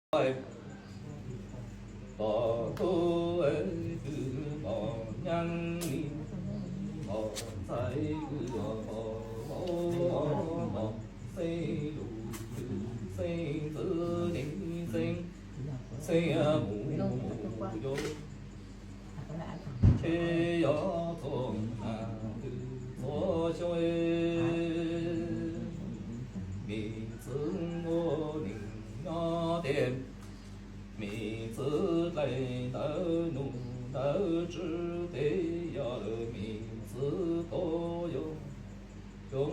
Pom tub kwv pom nyab li, pom ntxhais kwv pom vauv, pom xeeb lus kwv xeeb ntxwv li xeeb, xeeb mus mus yuav tsheb yuav txhua nas twg txhua xyoo. Mim txwv ua neej nyob tes, mim txwv dlais ntawv nus ntawv tswv tes, yog lawm mim txwv tuaj yuav xyoo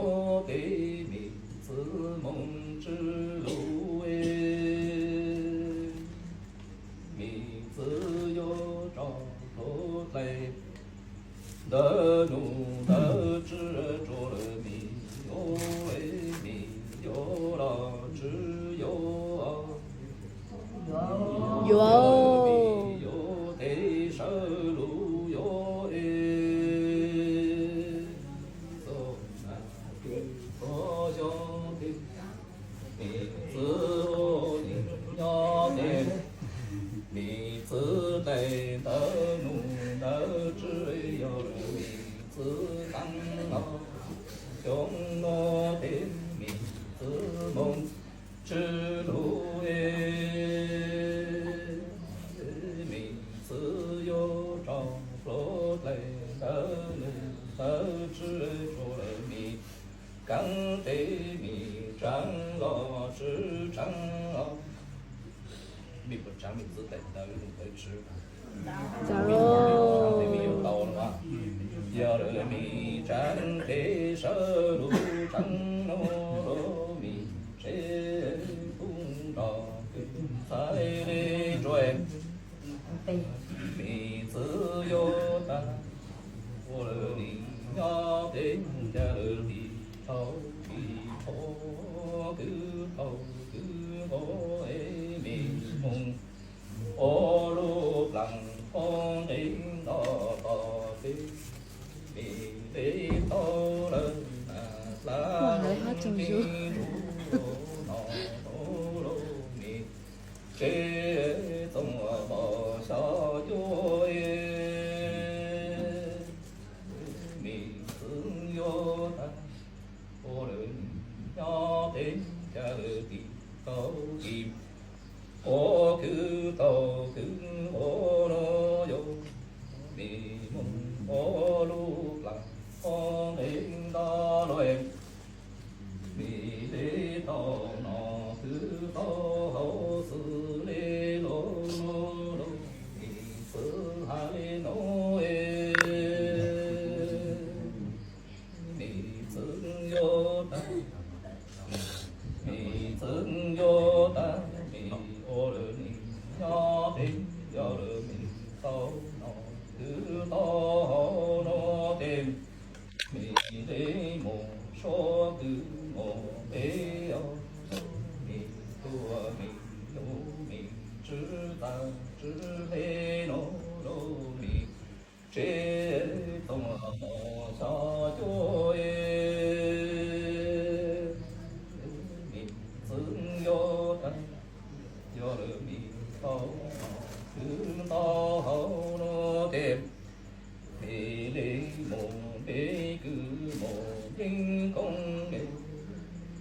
ua tes, mim txwv moo tswv lus es, mim txwv yuav tso plhuav dlais ntawv nus ntawv tswv rua lawm, mim yuav, mim yuav los tsis yuav, yuav, yuav tes sawv lus yuav es, txhua xyoo tes, mim txwv ua neej nyob tes, mim txwv dlais ntawv nus ntawv tswv, yog lawm mim txwv teev los xyoo ua tes, mim txwv moo tswv lus es, mim txwv yuav tso plhuav dlais ntawv nus ntawv tswv rua lawm, mim keeb tes, mim tseev los tsis tseev los, mim puas tseev mim txwv dlais ntawv nus ntawv tswv? Mim yuav tau los, yog lawm mim tseev tes sawv lus tseev no los, mim tsev tub nrog kwv ntxhais li rua, mim txwv yuav tag ua lawm neej nyob tes, cas lawm tis thaum tis qhua kwv tau kwv nqua es, mim mus ua lub plaas qhov nqeeb nto tom tes, mim li tau lawm nas dlaab nti ntuj no los, mim tsev txoov mos xyov cuab es, mim txwv yuav tag ua lawm neej nyob tes, cas lawm tis tau tis qhua kwv tau kwv nqua no yog, mim mus ua lub plaas qhov nqeeb nto los, mim li tau noj twb tau haus xwb li los, mim txwv hais li no es, mim txwv yuav tag, mim txwv yuav tag, mim ua lawm neej nyob tes, yog lawm mim tau noj twb tau haus no tes, mim li mus suav kwv mus peb os, mim tuaj mim lug mim tswv tag tswv hle no los, mim tsev txoov mos xyov cuab es, mim txwv yuav tag, yog lawm mim tau noj twb tau haus no tes, mim li mus peb kwv mus yeeb koob es,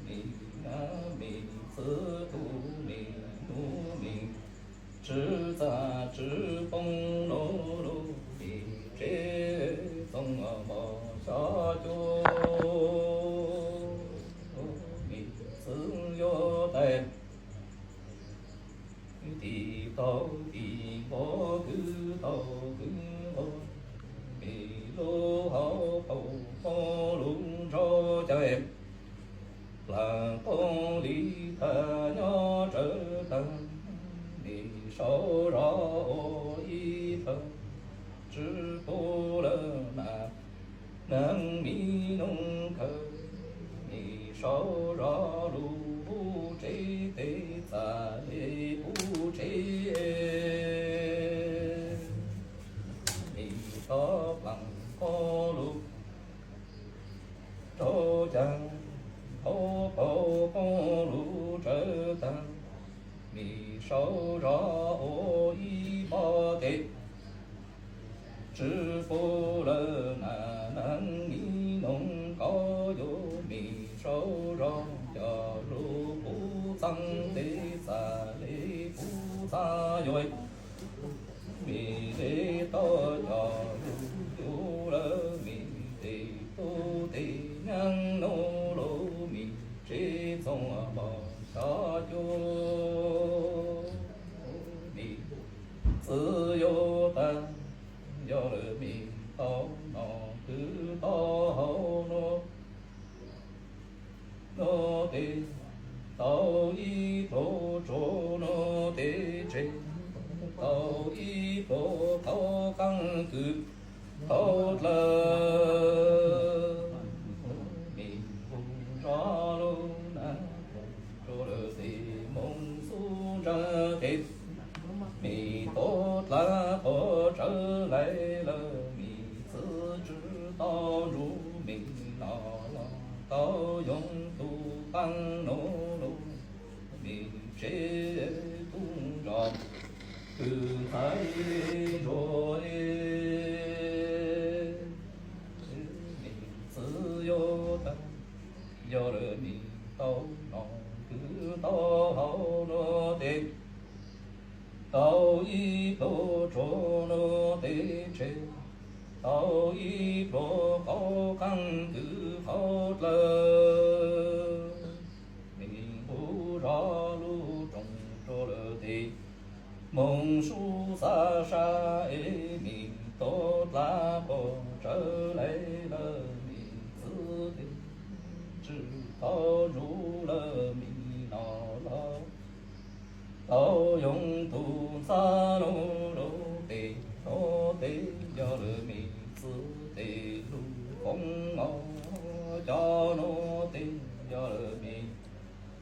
mim nab mim txwv tug mim nub mim tswv txaj tswv poob no los, mim tsev txoov mos xyov cuab, mim txwv yuav tag, tis tau tis nqua kwv tau kwv nqua, mim lub hauv paus qoob lug ntsauv cai, plaag qoob li tag nyob tsawv tag, mim sau zog ua ib thawj, tswv pub lawm nas neeg mim nub kawg, mim sau zog lug pub tsev tes txaj le pub tsev, mim tau plaag qoob lug rau caag, hauv paus qoob lug tsawv tag, mim saum zog ua ib pob teg. Tswv pub lawm nas neeg ib noo kauj, yuav mej saum zog coj lug pub txheeb teg, txhaj le pub txhaj yuav mej le tau coj lug yuav lawm mej tej tub tej nyab nub lub mej tsev txoos npog xyov cua mej txwv yuav tag, yog lawm mej tau noj twg tau haus noj noj teg, tau ib pluag tsuag noj teg tseg, tau ib pluag qhov qeej kwv thaum dlawg. Mej nqus zog lub nas rau lawm tes moog xub ntseeg tes, mej tuav dlaab qhua tsawv lais lawm, mej txwv tsi tau ntsub mej noj los tau yoog tug qeej nub lub mej tsev tub nrog kwv ntxhais ntsuag. Mej txwv yuav tag, yog lawm mej tau noj twg tau haus noj teg, tau ib pluag tsuag noj teg tseg, tau ib pluag qhov qeej kwv qhov dlawg. Mej nqus zog lub rooj rau lawm tes moog sub xav sab es mej tuav dlaab qhua tsawv lais lawm, mej txwv tes tsi tau ntsub lawm, mej noj los tau yoog tug ntxhab lug lub tes nub teg, yog lawm mej txwv tes lug qoob os cov nub teg, yog lawm mej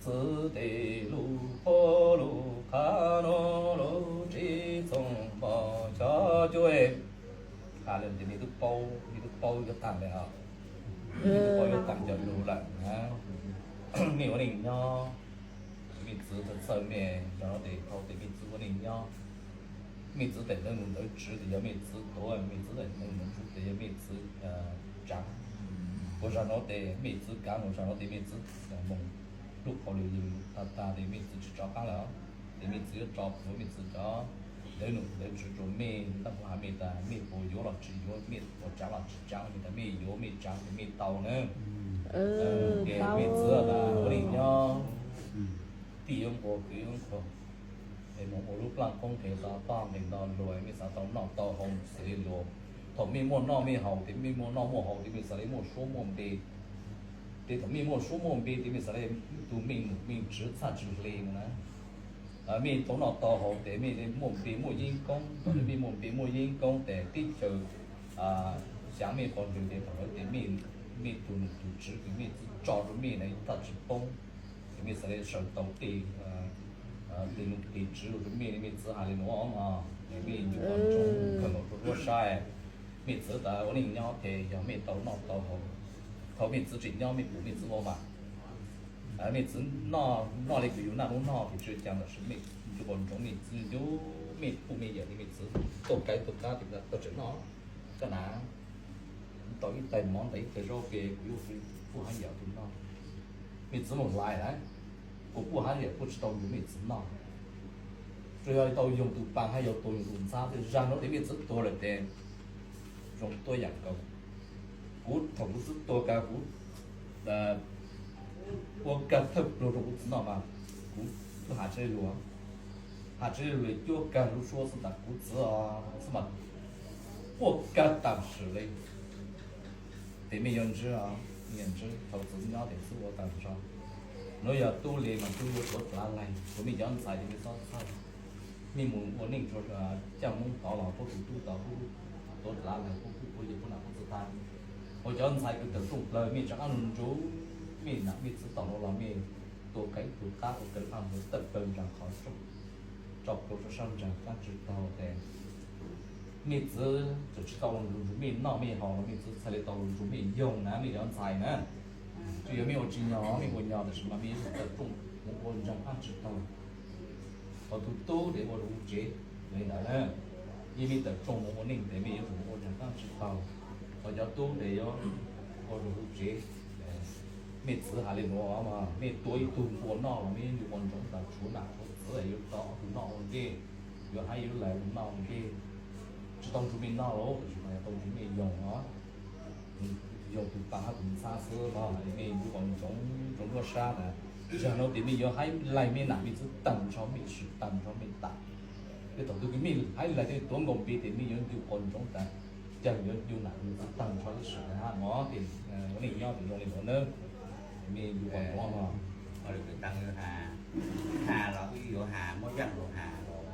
txwv tes lug qhua lug qhab nub lub tsev txoos npog xyov cua. Has le tes mej twb paub, mej twb paub yuav taag le os, mej twb paub yuav taag cov lug lawm na. Mej ua neej nyob, mej txwv txawj mej zog nuav tes thaum tes mej txwv ua neej nyob, mej txwv tes ntawv num ntawv tswv tes yog mej txwv tuav, mej txwv tes ntawv num ntawv tswv tes yog mej txwv tsaav. Ua zog nuav tes mej txwv kaav, ua zog nuav tes mej txwv moog lub qhov lug yug tag tag tes mej txwv tsi tso qaab lawm, tes mej txwv yuav tso plhuav mej txwv cov ntawv num ntawv tswv rua mej. Taab kuv has mej tas mej puas yuav los tsi yuav, mej puas tsaav los tsi tsaav, mej tas mej yuav mej tsaav tes mej tau na. Ces mej txwv tas ua neej nyob, tij yuav nquag kwv yuav nquag, es moog ua lub plaaj qoob nqes to toj nqes nto luas, mej xav tau noj tau haus xws le luas. Thaum mej muaj noj mej haus tes mej muaj noj muaj haus tes mej xav le muaj suab muaj npe. Tes thaum mej muaj suab muaj npe tes mej xav le tug mej num mej tswv txhaj tsi hle no na. Mej tau noj tau haus tes mej le muaj npe muaj yeeb koob, thaum mej muaj npe muaj yeeb koob tes teb chaws xyaa mej qhov ntswg tes thaum ntawd tes mej tug num tug tswv tes mej txwv tso rua mej na txhaj tsi poob. Tes mej xav le sawv tau tej tes num tes tswv rua mej, mej txwv has le nuav no, mej yuav ua ntsoov kawg nkaus rua duab saib. Mej txwv tas ua neej nyob tes yog mej tau noj tau haus, thaum mej txwv tseem nyob mej pum mej txwv ua mas, mej txwv noj, noj le kws yug naj nub noj tes tsi ua caag, tab sis mej yuav ua ntsoov mej txwv yuav, mej pum mej yawm le mej txwv tuaj kaiv tuaj kab tes tau tseem noj. Koj na, tau ib tais mov ntawm ib tais zaub ke kuv yuav pum hab yawm tug noj. Mej txwv moog hlais lawm, kuv pum hab yawm kuj tsi tau ntsug mej txwv noj. Tsuas yog tau yoog tug paas hab yog tau yoog tug ntxhab, zag nuav tes mej txwv tuag lawm tes zoo tuab yaam nkaus. Kuv thaum kuv txwv tuag kag kuv ua kag thawj pluag rua kuv txwv noj mas kuv twb has tsi le lug, has tsi le lug cuab kag lub suab xwb tas kuv txwv xwb mas quaj kag tam sim le. Tes mej yuav ntsib, mej yuav ntsib thaum txwv nyob tes xwb ua tag nrho. Nuav yog tub le mas tub yuav tuav dlav laig, thaum mej cov ntxhais tes mej txhob txhawj, mej mus ua neej rua caaj moob tod los puab tus tub tod puab tuav dlav laig puab kuj puab yawm puab nam puab txwv tag. Ua cov ntxhais kws tawm rooj plawg mej tseem qaab ntsug, mej nam mej txwv tau nuav los mej tua qeeb tua qab ua kawg paj mus tawm plawg ntsaag qhov tso plhuav rua sab ntsaag qaab tsi taug tes mej txwv tseem tsi tau ntsug mej noj mej haus los mej txwv txhaj le tau ntsug mej yoog na mej cov ntxhais na. Tsuas yog mej ua tsis nyog mej ua nyog tab sis mas mej tawm rooj mus ua ntsaag qaab tsi taug. Tus tub ces ua rau hauv tsev li ntawd na. Yog mej tawm rooj mus ua neej ces mej yuav tsum ua tsaag taab tsi taug. Ho cov tub ces yuav ua rau hauv tsev. Mej txwv has le nuav, mej tuav ib tug npua noj los mej yuav ncu quas ntsoov tas tshuav nam tshuav txwv yuav tso ob tug noj ua ntej, yuav haib yuav laim ua noj ua ntej. Tsi tau nrug mej noj los tsis tau nrug mej yoog os. Yoog tug taag hab tug ntxhab xwb no, mej ncu quas ntsoov, ntsoov muab sab na. Zaum no ces mej yuav haib laim mej nam mej txwv taag nrho, mej sim taag nrho mej tam. Ces thaum twg kws mej haib laim tej tuav nkaus npe ces mej yuav ncu quas ntsoov tas caag yuav ncu nam ncu txwv taag nrho ib sim hab no ces ua neej nyob ces zoo le nuav nawb. Mej ncu quas ntsoov no. Has los wb yuav has muab zaaj lug has los,